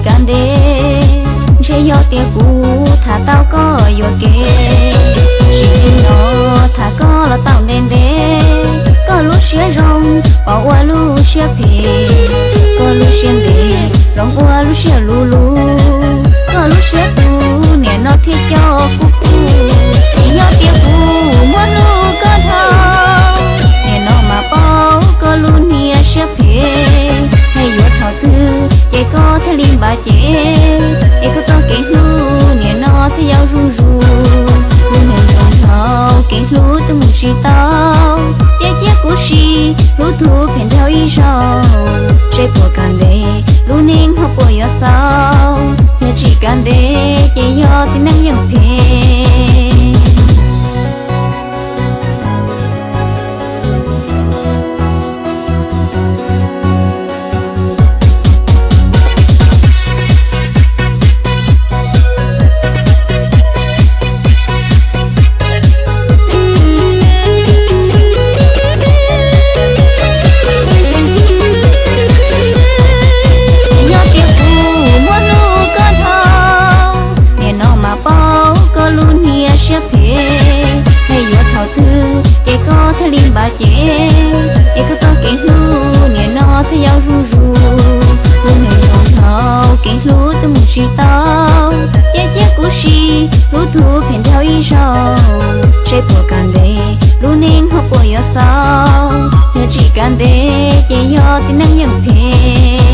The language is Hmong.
kav ntev, ntshe yog tias kuv tham tau koj yuam kev. Sim neej no tham koj los tau ntev ntev, koj lub siab zoo pom ua lub siab phem, koj lub siab ntev hloov ua lub siab luv luv, koj lub siab tus niam no thiaj coj kuv kuj. Vim yog tias kuv muab hlub koj dhau, niam no mas paub koj lub niag siab phem, es yuav thaum twg ces koj thiaj li npaj ces, es koj txoj kev hlub niam no thiaj yau zuj zus. Lub neej zoo dhau kev hlub twb mus tsis tau, ces cia kuv sim hlub tus phem nrau ib zaug, seb puas kav ntev lub neej ho puas yuav xaus. Yog tsis kav ntev ces yog txiv neej yeej phem. Yog tias kuv muab hlub koj dhau, niam no mas paub koj lub niag siab phem, es yuav thaum twg ces koj thiaj li npaj ces, es koj txoj kev hlub niam no thiaj yau zuj zus. Lub neej zoo dhau kev hlub twb mus tsis tau, ces cia kuv sim hlub tus phem nrau ib zaug, seb puas kav ntev lub neej ho puas yuav xaus. Yog tsis kav ntev ces yog txiv neej yeej phem.